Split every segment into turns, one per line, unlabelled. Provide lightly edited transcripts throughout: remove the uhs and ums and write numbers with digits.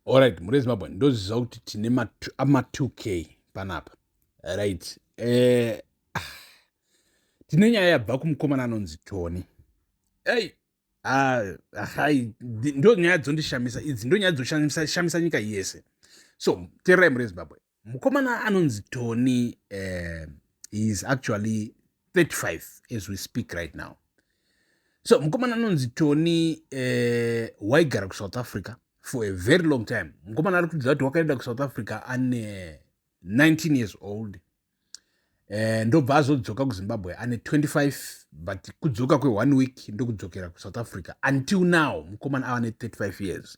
Alright, mhuri yeZimbabwe, ndoziva kuti tine ama 2K panapa, right? Tine nyaya yabva kumukomana anonzi Tony. Ei, hai, ndo nyaya dzondishamisa idzi, ndo nyaya dzoshamisa nyika yese. So teererai, mhuri yeZimbabwe, mukomana anonzi Tony, is actually 35 as we speak right now. So mukomana anonzi Tony waigara kuSouth Africa for a very long time. Mukomana ari kuudza kuti wakaenda kuSouth Africa ane 19 years old, ndobva azodzoka kuZimbabwe ane 25, but kudzoka kwe1 week ndokudzokera kuSouth Africa. Until now mukomana ava ne35 years.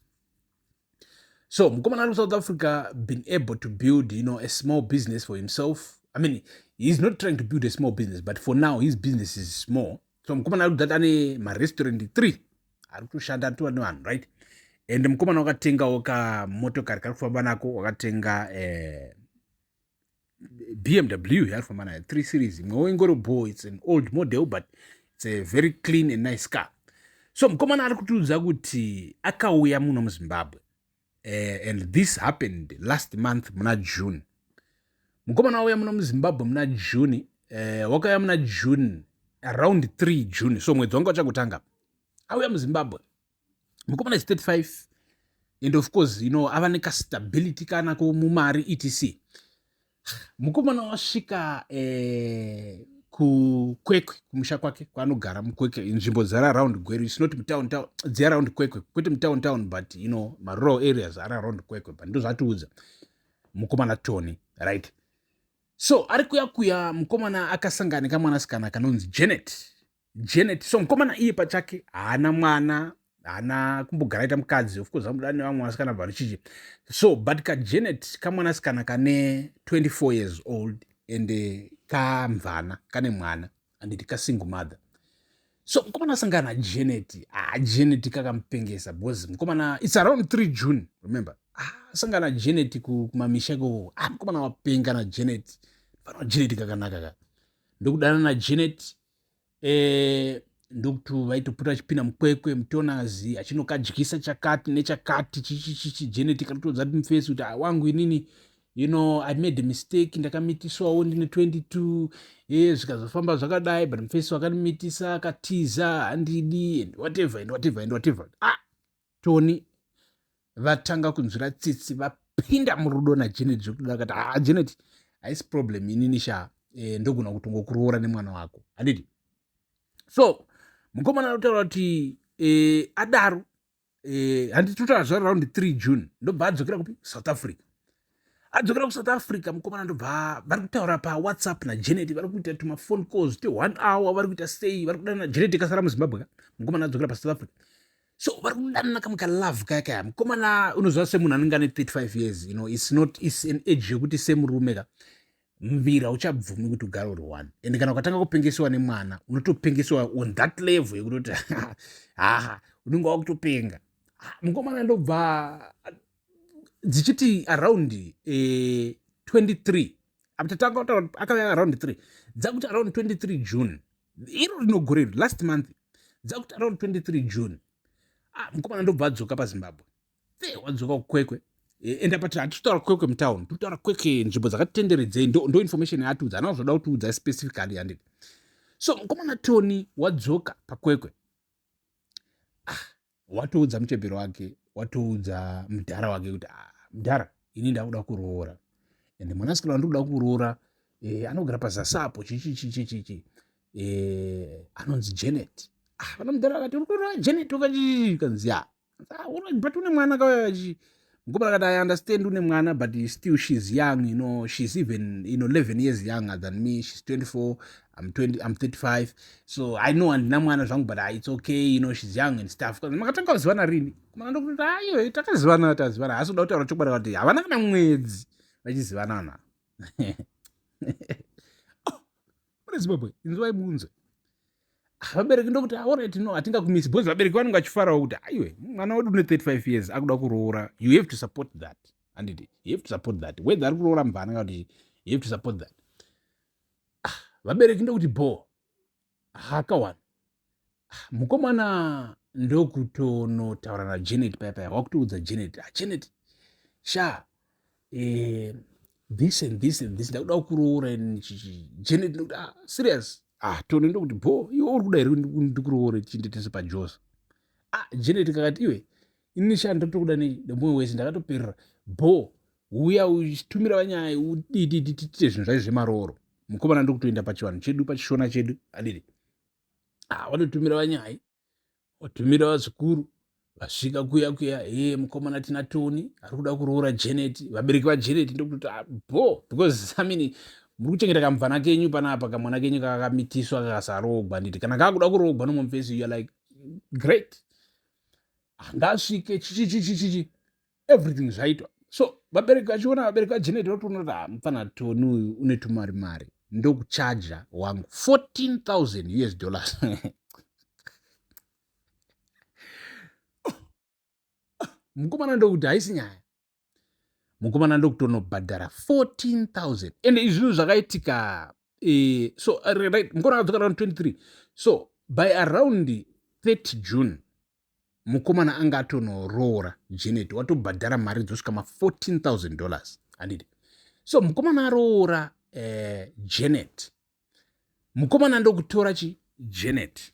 So mukomana ari kuSouth Africa, been able to build a small business for himself. I mean, he's not trying to build a small business, but for now his business is small. So mukomana ari kudati ane marestaurant 3 ari kutoshanda, atova nevanhu, right? And mukomana wakatengawo kamotokari kari kufamba nako, wakatenga BMW yaari kufamba nayo, 3 Series, imwewo ingori bo. It's an old model, but it's a very clean and nice car. So mukomana ari kutiudza kuti akauya muno muZimbabwe, and this happened last month muna June. Mukomana auya muno muZimbabwe muna June, wakauya muna June around 3 June, so mwedzi wanga uchangotanga. Auya muZimbabwe, mukomana is 35, and of course ava nekastability kanako mumari, etc. Mukomana wasvika kuKwekwe, kumusha kwake kwaanogara muKwekwe, nzvimbo dzari around Gweru. It's not mutown town, dziri around Kwekwe, kwete mutown town, but marural areas ari around Kwekwe. But ndozvatiudza mukomana Tony, right? So ari kuya kuya, mukomana akasangana nekamwanasikana kanonzi Janet. Janet, so mukomana iye pachake haana mwana, haana kumbogara aita mukadzi. Of course amuda nevamwe vasikana vari chichi. So but kaJanet kamwanasikana kane 24 years old and kamvana kane mwana, anditi? Kasingle mother. So mukomana asangana naJanet. Ah, Janet kakamupengesa because mukomana, it's around 3 June, remember, ah, asangana naJanet kumamisha ikoko. Ah, mukomana wapenga naJanet. Fana Janet kakanaka ka, ndokudana naJanet, ndokuti vaitopota achipinda muKwekwe mutonazi, achinokadyisa chakati nechakati, chichichichi. Janet karitoudza kuti mufesi kuti, "Ah, wangu inini, I made a mistake, ndakamitiswawo ndine 22, zvikazofamba zvakadai, but mufesi wakanimitisa akatiza, handidi," and whatever and whatever and whatever. Ah, Tony vatanga kunzwira tsitsi, vapinda murudo naJanet zvekuti akati, "Ah, Janet, haisi problem inini sha, ndogona kutongokuroora nemwana wako, handiti?" So mukomana anotaura kuti adaro, handiti totaura zva around 3 June, ndobva adzokera kupi? South Africa. Adzokera kuSouth Africa mukomana, ndobva vari kutaura paWhatsApp naJanet, vari kuita tumafone calls te1 hour, vari kuita sei, vari kudanana. Janet kasara muZimbabwe ka, mukomana adzokera paSouth Africa. So vari kudanana kamwe kalove kaya kaya. Mukomana unoziva semunhu anenge ane 35 years, it's not, it's an age yekuti semurume ka, muviri hauchabvumi kuti ugare uri one, and kana ukatanga kupengesiwa nemwana, unotopengesiwa on that level yekutoti haha, unenge wakutopenga. Mukomana ndobva dzichiti around 23, atatanga kutaura akauya around 3, dzakuti around 23 June iro rino gore iri, last month, dzakuti around 23 June, ah, mukomana ndobva adzoka paZimbabwe. Wadzoka kuKwekwe. Ende apa hatitotaura Kwekwe mutown, tokutaura Kwekwe nzvimbo dzakatitenderedzei. Ndo information yaatiudza, hana kuzoda kutiudza specifically, handiti? So mukomana Tony wadzoka paKwekwe. Ah, watoudza mutemberi wake, watoudza mudhara wake kuti, "Ah, mudhara, ini ndakuda kuroora, ende mwanasikana wandikuda kuroora, anogara pazasi apo, chichi chichi chichi, anonzi Janet." Ah, vana mudhara akati, "Uri kuroora Janet?" Wakachi kanzi, "Ya." "Ah, but une mwana kauya chi." Mukomana akati, "I understand une mwana, but still she's young, she's even 11 years younger than me. She's 24, I'm 20, I'm 35, so I know handina mwana zvangu, but it's okay, she's young and stuff." "Makatanga kuzivana rini?" Komana ndokuti, "Aiwe, takazivana, tazivana." Asi kuda kutaura chokwadi kuti havana kana mwedzi vachizivanana. Oh, mune Zimbabwe, inzwai munzwe. Vabereki ndokuti, "Alright, no, hatingakumisi," because vabereki vanenge vachifarawo kuti, "Aiwe, mwana wedu une 35 years akuda kuroora." You have to support that, handiti? You have to support that, whether ari kuroora mvana kana kuti, you have to support that. Ah, vabereki ndokuti bo hakawana. Ah, mukomana ndokutonotaura naJanet paya paya, wakutoudza Janet, "Ah, Janet, Sha, this and this and this, ndakuda kuroora chichi. Janet ndokuti, "Ah, serious?" Ah, Tony ndokuti, "Bo, iwe uri kuda here ndikuroore tichinde tese pajosa?" Ah, Janet kakati, "Iwe, inini sha ndotokuda nemwoyo wese, ndakatoperera bo. Uya uchitumira vanyaya, udididi, tiite zvinhu zvacho zvemarooro." Mukomana ndokutoenda pachivanhu chedu, pachishona chedu, adidi. Ah, vanotumira vanyai, watumira vazukuru, vasvika kuya kuya. He, mukomana, tina Tony ari kuda kuroora Janet. Vabereki vaJanet ndokutoti, "Ah, bo," because, I mean, muri kuchengeta kamvana kenyu panapa, kamwana kenyu kakamitiswa kakasaroogwa, nditi kana kakuda kuroogwa nomwe mufesi, you are like, "Great, ngasvike." Chichichichichichi, everything zvaitwa. So vabereki vachiona, vabereki vaJanet vatoona kuti, "Ah, mufana Tony uyu une tumari mari." Ndokuchaja wangu 14,000 US dollars. Mukomana ndokuti, "Haisi nyaya." Mukomana ndokutonobhadhara 14,000. Ende izvi zvinhu zvakaitika, so right, mukomana akadzoka around 23. So by around 30 June mukomana anga atonoroora Janet, watobhadhara mari dzosvika ma14,000 dollars, handiti? So mukomana aroora Janet, mukomana ndokutora chi Janet,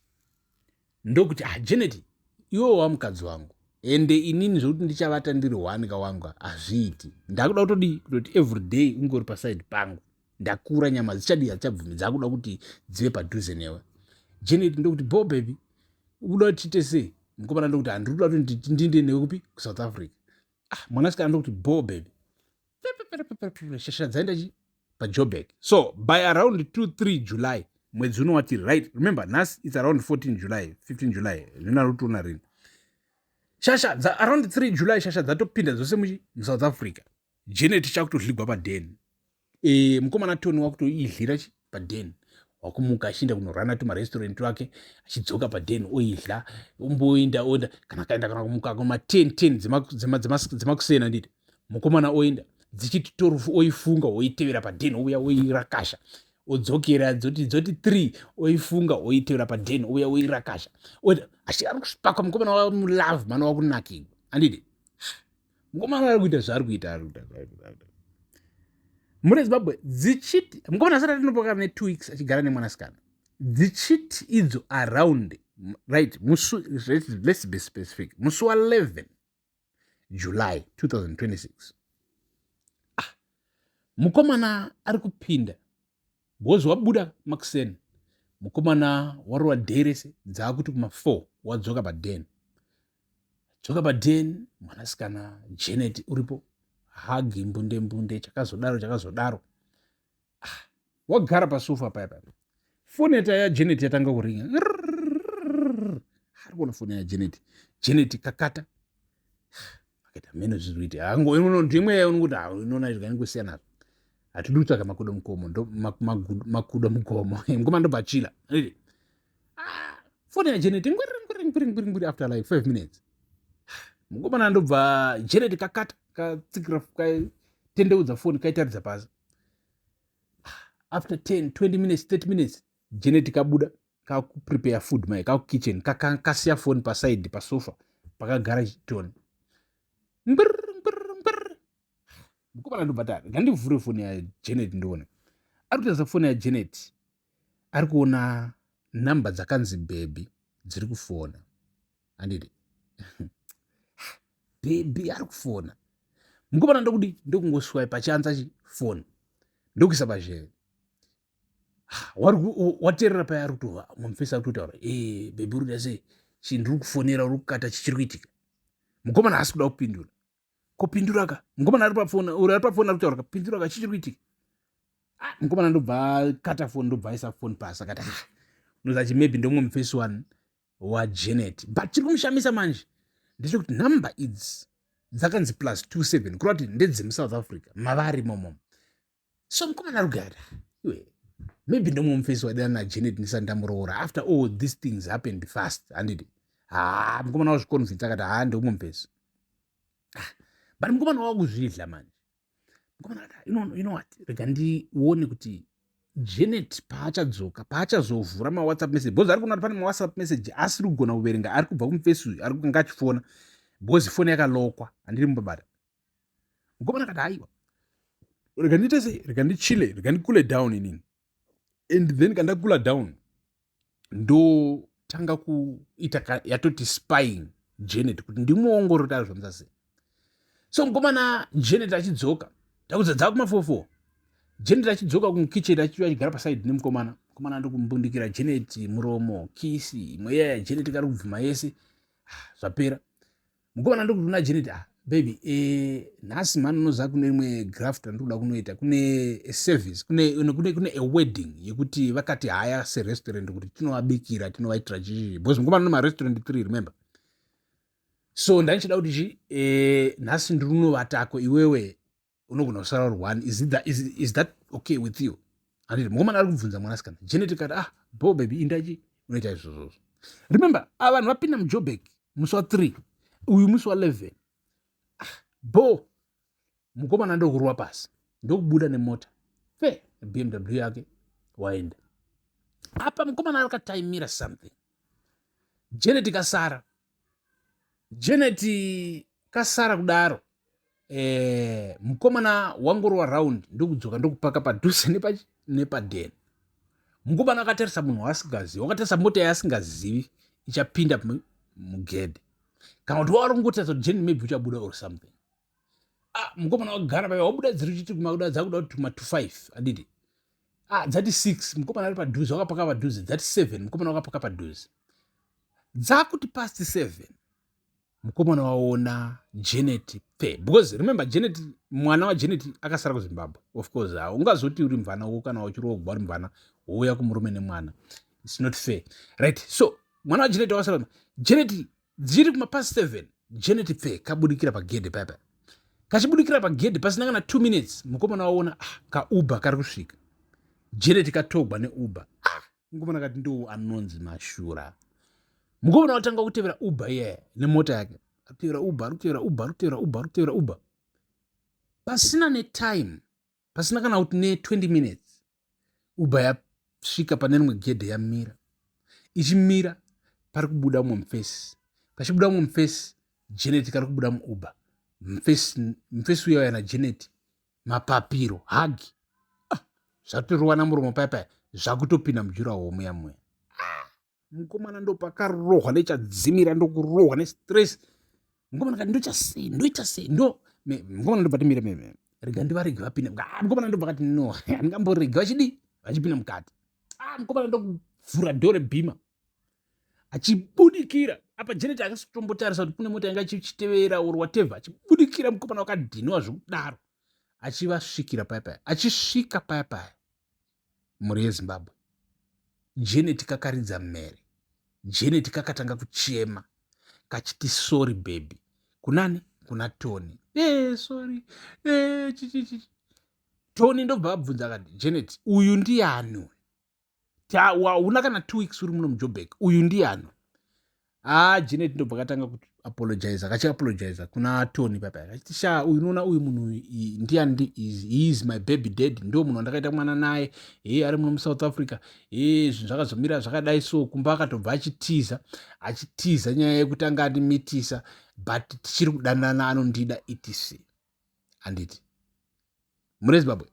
ndokuti, "Ah, Janet, iwe wamukadzi wangu, ende inini zvokuti ndichavata ndiri one kawangu hazviiti. Ndakuda kutodii? Kutoti every day ungori paside pangu. Ndakura, nyama dzichadii? Hadzichabvumi, dzakuda kuti dzive padhuze newe." Janet ndokuti, "Bo, baby, ukuda kuti tiite sei?" Mukomana ndokuti, "Handiri kuda kuti ndinde newe kupi? KuSouth Africa." Ah, mwanasikana ndokuti, "Bo, baby." Shasha dzaenda chi paJoburg. So by around 2 3 July mwedzi uno watiri, right? Remember, nhasi it's around 14 July, 15 July, zvinarutiona rini. Shasha dza around 3 July, shasha dzatopinda dzose muchi muSouth Africa. Janet chakutohligwa padhen. Mukomana Tony wakutoidlira chi padhen, wakumuka achienda kunorana tumarestaurant twake, achidzoka padhen, oidla, omboenda, oenda kana kaenda, kana kumuka kuma 10 10 dzemakusena, nditi mukomana oenda, dzichiti 12 oifunga, oitevera padhen, ouya oirakasha, odzokera, dzoti 3 oifunga, oitevera padhen, ouya oirakasha. Achi ari kusvipakwa mukomana wamulove, mana wakunakirwa, handiti? Mukomana ari kuita zvaari kuita, ari kuita. Mune Zimbabwe dzichiti mukomana asati atinopokana ne2 weeks achigara nemwanasikana, dzichiti idzo around, right, musu, let's be specific, musi wa11 July 2026. Ah, mukomana ari kupinda because wabuda makuseni, mukomana warova day rese, dzaakuti kuma4 wadzoka paden. Dzoka paden, mwanasikana Janet uripo, hagi, mbunde mbunde, chakazodaro chakazodaro. Ah, wagara pasofa paya paya, foni yaJanet yatanga kuringa. Ari kuona foni yaJanet. Janet kakata, akaita meno zviri kuita ndimwe unonguti inoona zvikaningosiya nazvo, hatidi kutsvaga makudo mukomo, makudo mugomo. Mukoma ndobva achila. Ah, foni yaJanet ngwiri ngwiri ngwiri ngwiri ngwiri. After like 5 minutes mukomana ndobva Janet kakata, katsikira, katendeudza foni, kaitaridza pasi. After 10 20 minutes, 30 minutes, Janet kabuda kakuprepare food mai kakukitchen, kasiya foni paside pasofa pakagara Tony. Ngwiri ngwiri ngwiri. Mukomana ndobva tari, "Ngandivhure foni yaJanet ndione." Ari kutarisa foni yaJanet, ari kuona nhamba dzakanzi "baby" dziri kufona, handiti? Baby ari kufona. Mukomana ndokudi ndokungoswipe achianza chi foni, ndokuisa pazheve, wateerera paya, ari kutova mumufesi, ari kutotaura, "E, baby, uri kuda sei? Chi ndiri kufonera, uri kukata, chichiri kuitika?" Mukomana haasi kuda kupindura. Kopindura ka, mukomana ari pafoni, uri ari pafoni, ari kutaura, kapindura ka, chichiri kuitika? Ah, mukomana ndobva akata foni, ndobva aisa foni pasi, akati, "Ah, unoziva chi, maybe ndomwe mufesi one waJanet." But chiri kumushamisa manje ndechekuti nhamba idzi dzakanzi +27, kureva kuti ndedzemuSouth Africa mavari momo. So mukomana ari kugara, "Iwe, maybe ndomwe mufesi wadana naJanet ndisati ndamuroora. After all, these things happened fast, handiti?" Ha, mukomana wazviconvince, akati, "Ha, ndeumwe mufesi." Ah, but mukomana wakuzvidla manje. Mukomana akati, You know what? Rega ndione kuti Janet paachadzoka, paachazovhura mawhatsapp message," because ari kuona kuti pane mawhatsapp message asiri kugona kuverenga ari kubva kumufesi uyu ari kunga achifona, because foni yakalokwa, handiri mubabata. Mukomana akati, "Haiwa, rega ndiite sei, rega ndichile, rega ndicoole down inini, and then kandacoola down ndotanga kuita yatoti spying Janet kuti ndimuongorore kuti ari zvamisa sei." So mukomana Janet achidzoka, takudza dzakuma44, Janet achidzoka kumukitchen, achiuya achigara paside nemukomana. Mukomana ndokumbundikira Janet muromo, kiss imwe yaya. Janet kari kubvuma yese. Ah, zvapera, mukomana ndokuti kuna Janet, "Ah baby, nhasi mani unoziva kune rimwe graft randikuda kunoita, kune service, kune a wedding yekuti vakati haya serestaurant kuti tinovabikira, tinovaitira chichi, because mukomana une marestaurant 3, remember. So ndandichida kuti chi nhasi ndiri unovatako, iwewe unogona kusara uri one. Is that okay with you?" Handiti mukomana ari kubvunza mwanasikana. Janet kati, "Ah, bo baby, indachi unoita izvozvozvo." Remember, ava vanhu vapinda muJoburg musi wa3, uyu musi wa11. Ah, bo, mukomana ndokurwa pasi, ndokubuda nemota fe BMW yake, waenda. Apa mukomana akataimira something. Janet kasara, Janet kasara kudaro, mukomana wangorova round, ndokudzoka, ndokupaka padhuze nepadheni. Mukomana akatarisa munhu waasingazivi, wakatarisa mota yaasingazivi ichapinda mugedhe, kana kuti wari kungotarisa kuti Janet maybe uchabuda or something. Ah, mukomana wakagara paya, wabuda dziri chiti kumakuda, dzakuda kuti tuma 25, aditi, ah, dzati 6, mukomana ari padhuze, wakapaka padhuze. Dzati 7, mukomana wakapaka padhuze. Dzakuti past 7, mukomana waona Janet pe, because remember, Janet, mwana waJanet akasara kuZimbabwe. Of course ungazoti uri mvana uko, kana uchirogwa uri mvana, wouya kumurume nemwana, it's not fair, right? So mwana waJanet wakasara. Janet dziri kumapast 7, Janet pfe kabudikira pagedhe paya. Kachibudikira pagedhe, pasina kana 2 minutes, mukomana waona, ah, kaUber kari kusvika. Janet katogwa neUber. Ah, mukomana kati, "Ndo anonzi mashura." Mukomana watanga kutevera Uber iyaya nemota yake, arikutevera Uber, arikutevera Uber, arikutevera Uber, arikutevera Uber. Pasina netime, pasina kana kuti ne20 minutes, Uber yasvika pane rimwe gedhe, yamira. Ichimira, pari kubuda mumwe mufesi. Pachibuda mumwe mufesi, Janet kari kubuda muUber. Mufesi uya uya naJanet, mapapiro, hug. Ah, zvatorova muromo paya paya, zvakutopinda mujuraho muya muya. Mukomana ndopakarohwa nechadzimira, ndokurohwa nestress. Mukomana kati, "Ndoita sei? Ndoita sei?" Ndo mukomana ndobva timire meme, "Rega ndivarege vapinde." Ah, mukomana ndobva kati, "No, handingamboregi vachidi vachipinda mukati." Ah, mukomana ndokuvhura door reBeamer achibudikira. Apa Janet akasitombotarisa kuti kune mota yanga ichitevera or whatever. Achibudikira, mukomana wakadhiniwa zvekudaro, achivasvikira paya paya. Achisvika paya paya, mhuri yeZimbabwe, Janet kakaridza mhere. Janet kakatanga kuchema kachiti, "Sorry baby." Kunani? Kuna Tony. Sorry, chichichichi. Tony ndobva abvunza akati, "Janet, uyu ndiani? Una kana 2 weeks uri muno muJoburg, uyu ndiani?" Ah, Janet ndobva katanga kuapologiza, kachiapologiza kuna Tony papa, kachiti, "Sha, uyu, unoona uyu munhu ndiani? He is my baby dad, ndo munhu wandakaita mwana naye. He ari muno muSouth Africa. He zvinhu zvakazomira zvakadai, so kumba akatobva achitiza, achitiza nyaya yekuti anga andimitisa, but tichiri kudanana, anondida, etc." Handiti mune Zimbabwe?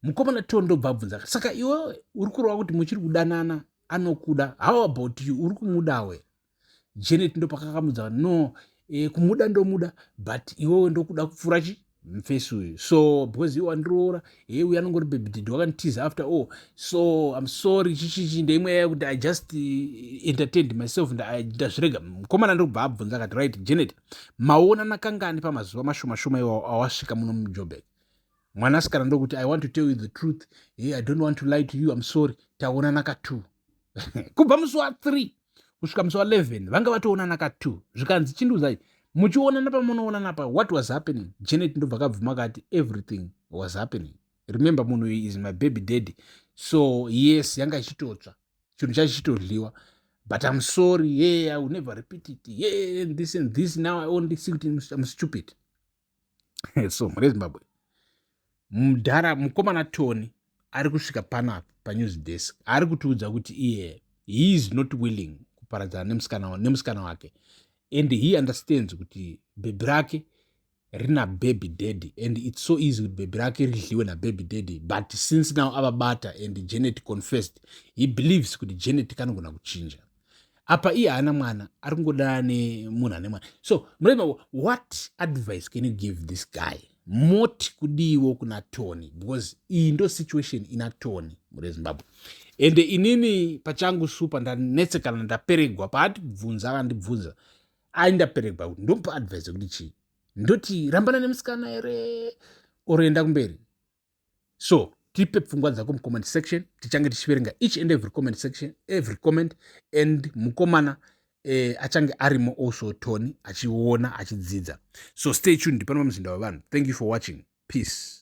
Mukomana Tony ndobva abvunza, "Saka iwe uri kureva kuti muchiri kudanana, anokuda? How about you, uri kumudawe?" Janet ndopakakamudza, "No, kumuda ndomuda, but iwewe ndokuda kupfuura chi mufesi uyu, so because iwe wandiroora, he uyu anongori baby daddy, wakanditiza after all, so I'm sorry, chichichi, ndeimwe yaya kuti I just entertained myself, ndazvirega." Mukomana ndokubva abvunza akati, "Right, Janet, maonana kangani pamazuva mashoma shoma iwawo awasvika muno muJoburg?" Mwanasikana ndokuti, "I want to tell you the truth. Hey, I don't want to lie to you, I'm sorry. Taonana ka2 kubva musi wa3 kusvika musi wa11, vanga vatoonana ka2." Zvikanzi, "Chindiudzai, muchionana pamunoonana pa, what was happening?" Janet ndobva kabvuma kati, "Everything was happening. Remember, munhu uyu is my baby daddy, so yes, yanga ichitotsva, chinhu chacho chitodliwa, but I'm sorry. Yeah, I will never repeat it. Yeah, this and this. Now I only see kuti I'm stupid." So mure Zimbabwe, mudhara mukomana Tony ari kusvika panapa panews desk, ari kutiudza kuti iye he is not willing kuparadzana nemusikana wake, and he understands kuti bhebhi rake Rina baby daddy, and it's so easy kuti baby rake ridliwe nababy daddy. But since now avabata and Janet confessed, he believes kuti Janet kanogona kuchinja. Apa iye haana mwana, ari kungodana nemunhu ane mwana. So murema, what advice can you give this guy? Moti kudiwo kuna Tony? Because iyi ndo situation ina Tony muri Zimbabwe. Ende inini pachangu super ndanetsekana, ndaperegwa. Paatibvunza, akandibvunza, ai, ndaperegwa kuti ndomupa advice yekuti chii. Ndoti rambana nemusikana here or enda kumberi? So tipe pfungwa dzako mucomment section. Tichange tichiverenga each and every comment section, every comment, and mukomana achange arimo also, Tony, achiona, achidzidza. So stay tuned pano paMuzinda Wevanhu. Thank you for watching. Peace.